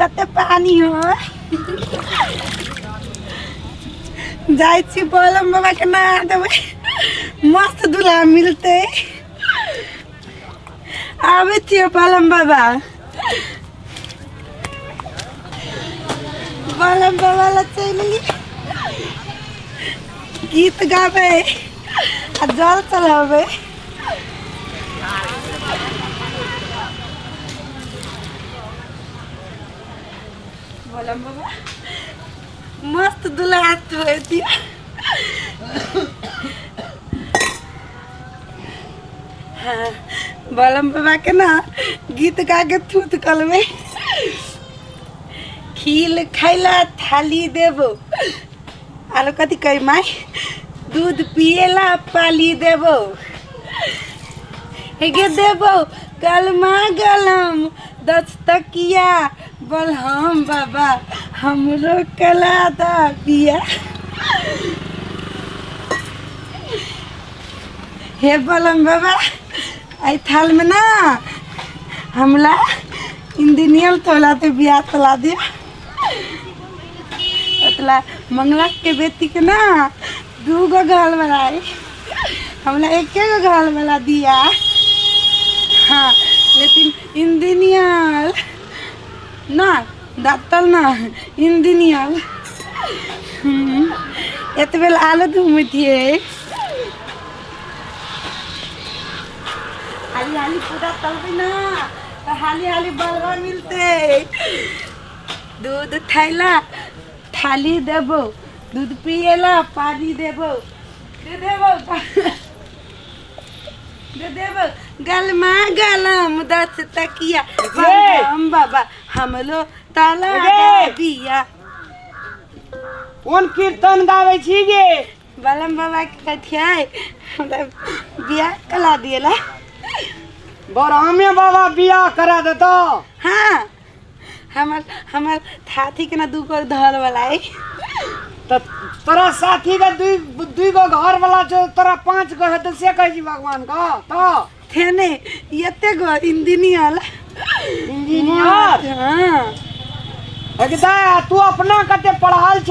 कते पानी हो जाइ छी बलम बाबा के नहा देबै मस्त दूल्हा मिलतै आबै छियै बलम बाबा बलम बाबा लग चलि एलियै गीत गाबै आ जल चढ़ाबै बलम बाबा मस्त दुल्हा थोड़े हाँ बलम बाबा के ना गीत गा के थूत कलबै खील खैला थाली देबो आरो कथी कही माय दूध पिएला पाली देबो हेगे देबो गलमा गलम दस तकिया बलहम बाबा हमरो कला दा पिया हे बलम बाबा एहि थालमे ना हमला इंजीनियर तोला ते बियाह तोला दिया ओतला मंगला के बेटी के ना दू गो घर बनाई हमला एके गो घर वाला दिया हाँ लेकिन इंजीनियर ना डॉक्टर ना इंजीनियर एतबे आलू घूमैत छियै हाली हाली पूरा तलबै ना तऽ हाली हाली बलवा मिलतै दूध थैला थाली देबो दूध पिएला पानी देबो दे देबो दे देबो गलमा गलम दस तकिया हम बाबा हमलो ताला दिया कोन कीर्तन गाबै छी गे बलम बाबा के कथियाई हमरा बियाह कला दिएला बरहमे बाबा बियाह करा देतो हाँ हमर हमर थाथी के ना दू गो धर वाला है त तोरा साथी के दुई दुई गो घर वाला छौ तोरा पाँच गो हेतौ से कहै छी भगवान का त थे ने एते गो इंजीनियर इंजीनियर हाँ एकदम तू अपना कते पढ़ल छ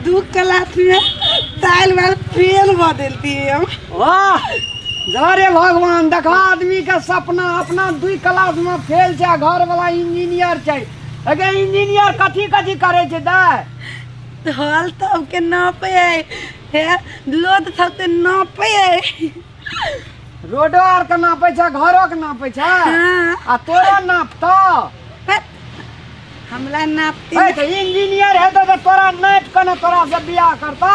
दू क्लास में दाल वाल फेल भऽ देलती हम वाह जा रे भगवान देखा आदमी के सपना अपना दुई क्लास में फेल छै घर वाला इंजीनियर छै अगे इंजीनियर कथी कथी करे छै दाय हल तब के नापे है हे लोद सब के नापे है रोडो आर के नापै छै घरो के नापै छै हाँ। आ तोरो नापतो हमरा नापती ए तऽ इंजीनियर हेतौ तऽ तोरा नापि कऽ ने तोरा से बियाह करतौ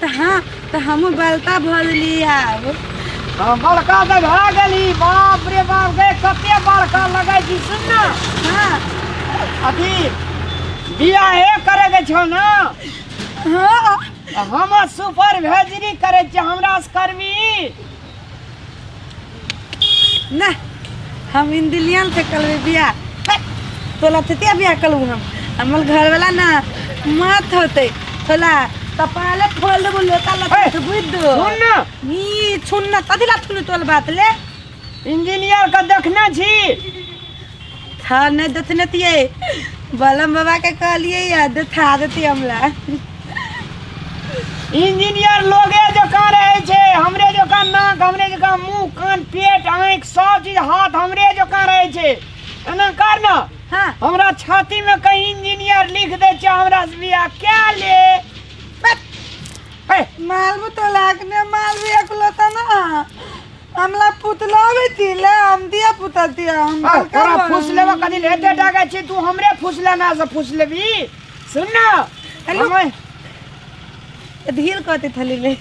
तऽ हाँ तऽ हमहूँ बलता भऽ गेलियै आब हाँ, बड़का तऽ भए गेली बाप रे बाप गे कते बड़का लगै छी सुन ने हाँ अथी बियाहे करे के छौ ने हाँ हम सुपर भेजरी करै छियै हमरा से करबी ना हम इंदिलियन से करबै बियाह तोला थतिया बियाह करू हम हमर घरवाला ना मत होते तोला कपाले फोल देबो लोता लता ए, से बुझ दो सुन ना ई सुन ना कथी ला सुन तोल बात ले इंजीनियर के देखने छी था नहीं देखने तिये बलम बाबा के कहलिए या देखा देती हमरा इंजीनियर लोगे जकाँ रहै छै हमरे जकाँ नाक हमरे जकाँ मुंह कान पेट आँखि सब चीज हाथ हमरे जकाँ रहै छै एना कर न हाँ हमरा छाती में कहीं इंजीनियर लिख दै छै हमरा से बियाह क्या ले ए, मालबू तो लागने मालबू एकलो ना हमला पुतलावे थी ले हम दिया पुता दिया हम आ, बड़का तोरा बन। फूस लेबा कथी ले एते टाका छी तू हमरे फूस लेना से फूस लेबी सुन ना हेलो। ढील कहते थली ले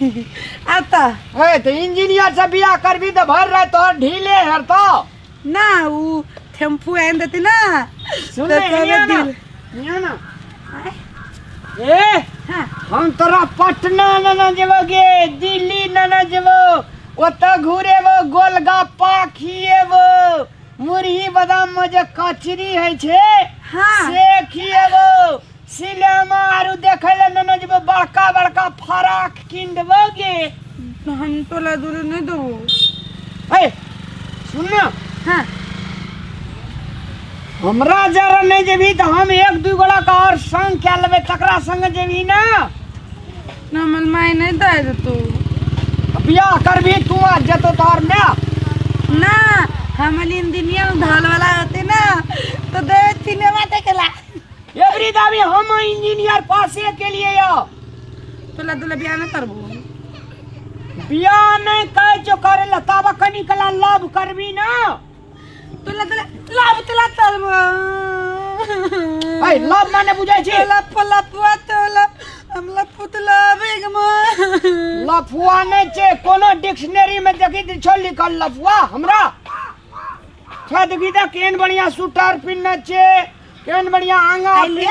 आता ए तो इंजीनियर से बियाह करबी तो भर रहे तोहर ढीले हरतो ना उ टेम्पू आन देती ना सुन तो ले तोरे हियाँ ना दिल हियाँ ना ए हाँ हम तोरा पटना न न जेबो गे दिल्ली न न जेबो ओतऽ घुरेबो गोलगप्पा खिएबो मुरही बादाम में जे कचरी होइ छै हाँ। से खिएबो सिनेमा आरू देखै लए न न जेबो बड़का बड़का फराक कीन देबो गे हम तोला दूर नहीं देबो ए सुन ना हाँ हमरा जरा नहीं जेबही तऽ हम एक दू गोड़ा के और संग कए लेबै तकरा संग जेबही ना। ना हमर माय नहीं दे देतू। बियाह करबही तू आ जेतो तोहर माय। ना हमर इंजीनियर धल वाला होते ना तो दे सिनेमा देखेला। एवरी दाबी हम इंजीनियर पासे के लिए यो। तोला तोला बियाह ना करबो। बियाह नहीं कहे जो करे ला ताबा कनी कला लव करबी ना। तोला तोला लव तोला करबो। ऐ लव माने बुझै छी? तोला फलपुआ तोला हमला पुतला बेगमा। लफुआ नहीं छे कोनो डिक्शनरी में देखी छो लिखल लफुआ हमरा। छा देखी त केहन बढ़िया स्वेटर पिन्हने छे केहन बढ़िया आंगा आइले।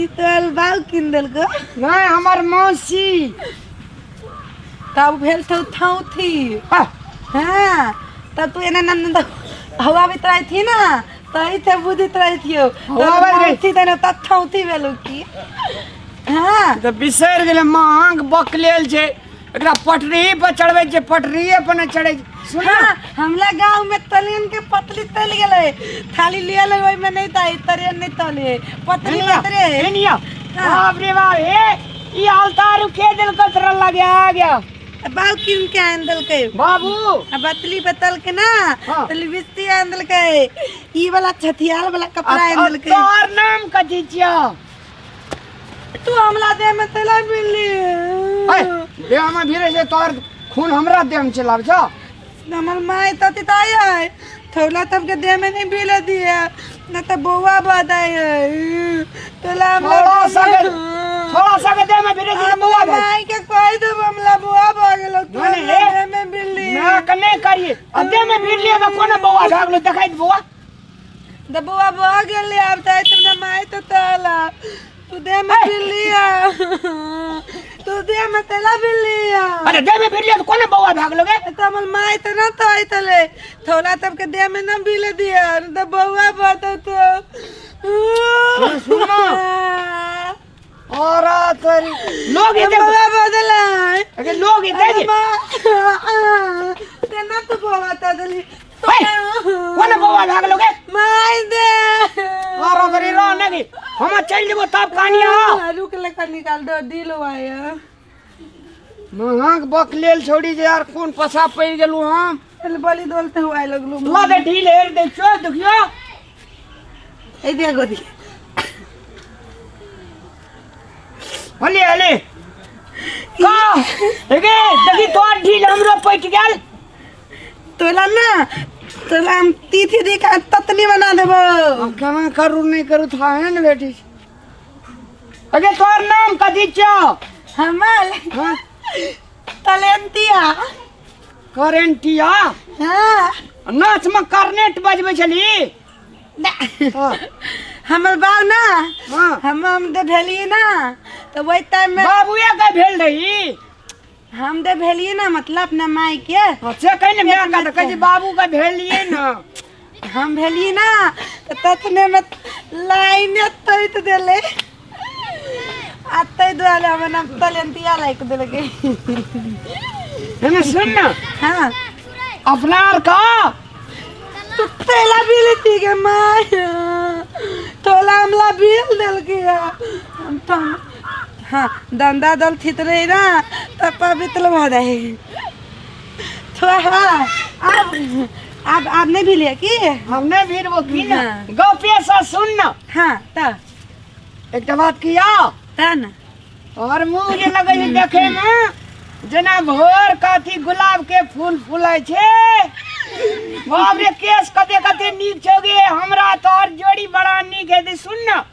ई तोहर बाल किन देलको? नहीं हमर मौसी। तब भेल थौ थौ थी। हाँ। हाँ, तब तू एना नन नन हवा भी तराई थी ना तही थे बुद्धि तराई थियो। हवा बज रही। थी तने तब थौ थी भेलु की। हाँ। तऽ बिसरि गेलै मांग बकलेल छै एकरा पटरी पर चढ़बै छै पटरिए पर नहि चढ़ै छै। सुन। हाँ, हमला गांव में तलियन के पतली तल गेलै थाली लिया ले ओइ में नहीं ताई तरियन नहीं तले पतली पतरे। एनिया। हाँ। बाप रे बाप हे ई अलतार के देलको तोरा लगे आ गया। बाल किन के आन देलकै। बाबू। आ बतली बतल के ना हाँ। तो लिपस्टिक आन देलकै ई वाला छथियाल वाला कपड़ा आन देलकै। तोहर नाम कथी छियौ? तू हमला दे में तला मिली। ऐ देह में भिरे छै तोहर खून हमरा देह में चलाब छौ। हमर माय त तिताई है थोला तब के देह में नहीं बिले दिया न त बौआ बदाई है तोला हमला थोड़ा सा के थोड़ा सा के देह में भिरे छै त बौआ भए। माय के कह देब हमला बौआ भ गेलो तू नहीं, हमला नहीं, देह में बिल्ली। ना के नहीं करिए आ देह में भिर लिए त कोना बौआ भए गेलो देखै बौआ। त बौआ भ गेलै आब त तुमने माय त तला तू देह में ऐ! बिल्ली आ तू देह में तला बिल्ली आ। अरे देह में भिर लिए त कोना बौआ भए गेलो गे? त हमर माय त न तोय तले थोड़ा तब के देह में न बिले दिया न त बौआ बतो तो। सुन ना। और तोरी लोग इधर बौआ बदला अरे लोग इधर अरे माँ ते न तू बौआ त दली। ऐ, कोना बौआ भए गेलो गे? माय दे। और तोरी रह न गे हम चल जेबो तब कहानी आ। रुक ले कर निकाल दो दिल आया। महक बकलेल छोड़ी जे यार कोन पसा पड़ गेलु हम। चल बलि दोलते हुआ लगलु। ला दे ढील हेर दे चो देखियो। ए दे गोदी। हले हले का एगे देखी तोर ढील हमरो पट गेल। तोला ना तोला हम तीथि दिखा ततनी बना देबो। हम केना करू नहीं करू था है न बेटी। अगे तोर नाम कथी छौ? हमर हाँ? तलेंतिया। करेंटिया? हाँ। नाच में करनेट बजबै छली? ना। हाँ। हमर बाप ना, हाँ। हम दे भेलिए ना तो वही टाइम में बाबूए के भेल रही। हम दे भेलिए ना मतलब अपना माय के। हाँ, से कहि ने माय के, तऽ कहै छै बाबू के भेलिए ना। हम भेलिए ना तो तखने में लाइने तैत देले आ तै दुआरे हमर नाम तलेंतिया लाइक देलकै। हेने सुन ना। हाँ। अपना आर का तू तेला बिल थी के my तोला हमला बिल देलकै हम तो हाँ दंदा दल थित रही ना तब पवित्र भऽ रही। तो हाँ अब अब आप नहीं भी की? हम नहीं भी वो की ना। हाँ। गपे से सुन ना। हाँ त एक बात किया त ना। और मुँह जे लगे छै देखे में जेना भोर कथी गुलाब के फूल फूलै छै। बाप रे केश कते कते नीक छौ गे हमरा तोहर जोड़ी बड़ा नीक हेतै। सुन ना।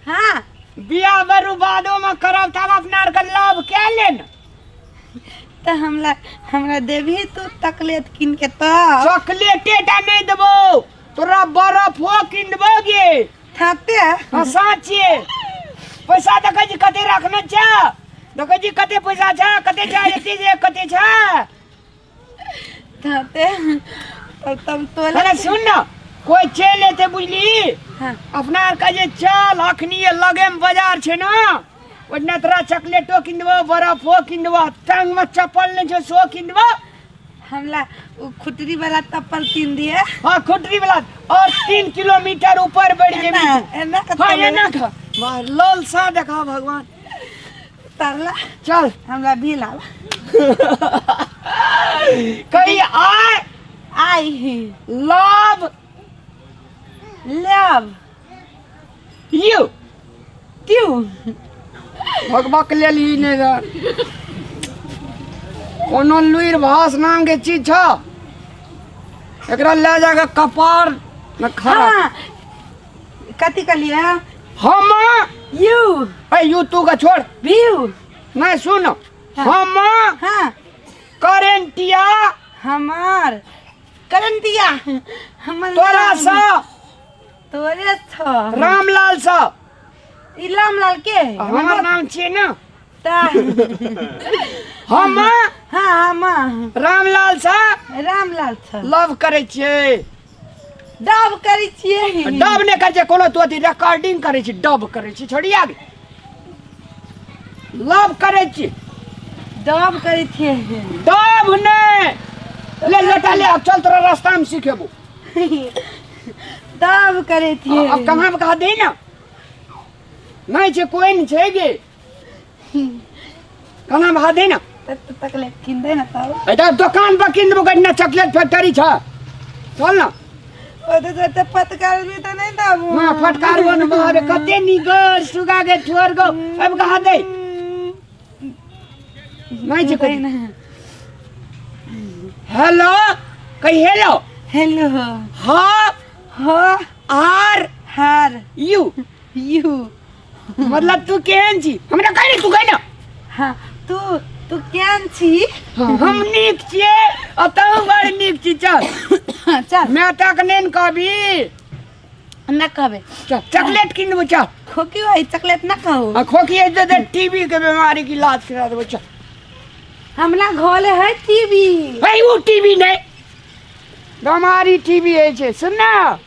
हाँ। बियाह बरू बादो में करब तब अपना आर के लव कए लेन। त हमरा देबही तू चॉकलेट किन के त। चॉकलेटे टा नहीं देबो तोरा बर्फ हो किन देबो गे। थाते? हाँ, साचे। पैसा देखै छी कते रखने छ? देखै छी कते पैसा छ? कते छ? एते जे कते छ? थाते? तब तब तोला अरे सुन ना कोई चल एते बुझली? हाँ। अपना आर के जे चल अखनी लगे में बाजार छै ना ओतना तोरा चॉकलेटो किन देबो बर्फो किन देबो टांग में चप्पल नहीं छौ सो किन देबो। हमरा उ खुटरी वाला तप्पल कीन दिए। हाँ, खुटरी वाला और 3 किलोमीटर ऊपर बढ़ जेबी। एना एना के हाँ, तले। एना खा। वाह, लोल सा देखा भगवान। तरला। चल। हमरा भी लाव। कही I I love love you. Tube. भगवक लेल ई नहि रह। कोनो लुरि भास नाम के चीज छ, एकरा ले जाके कपार में खड़ा। हाँ, कथी कहलिए? हम you. A you तू का छोड़। व्यू। नहीं सुन, हम हाँ करेंटिया। हमार करंटिया हमर तोरा सा। तोरे छ। रामलाल सा। ई रामलाल के है? हमर नाम छियै ना। ता हम हाँ, हम रामलाल सा। रामलाल छ। लव करै छियै। डब करै छियै। डब नहि करै छियै कोनो, तू अथी रिकॉर्डिंग करै छी, डब करै छी, छोड़िया आगे। लव करै छी। डब करै छियै। डब नहि, ले लोटा ले, अब चल, तोरा रास्ता में सिखेबो। डब करै छियै। अब कहाँ पे कहा दे ना, नहीं छे, कोई नहीं छे गे, कहाँ भाग दे ना। तकले किन दे ना तब। एटा दुकान पर किन देबो, ना चॉकलेट फैक्ट्री छ, चल ना। ओ तो तो फटकार भी तो नहीं दाबू। ना फटकार वन मारे, कते निगर सुगा के छोड़ गो, अब कहा दे नहीं छे कोई। ना। हेलो कही, हेलो। हेलो। हाँ। हो। आर। हार। You. You. मतलब तू केहन छी, हमरा कहि ने, तू कहि ना। हाँ, तू तू केहन छी? हम नीक छियै आ तू बड़ नीक छी, चल। चल। मैं तक नहीं न कहबी। ना कहबे। चल, चॉकलेट किन देबो, चल। खोकी भाई, चॉकलेट ना खाओ। आ खोकी दे दे, टीबी के बीमारी की इलाज करा देबो, चल। हमरा घर है टीवी। है, ओ टीबी नहीं, बीमारी टीबी है छे, सुन ना।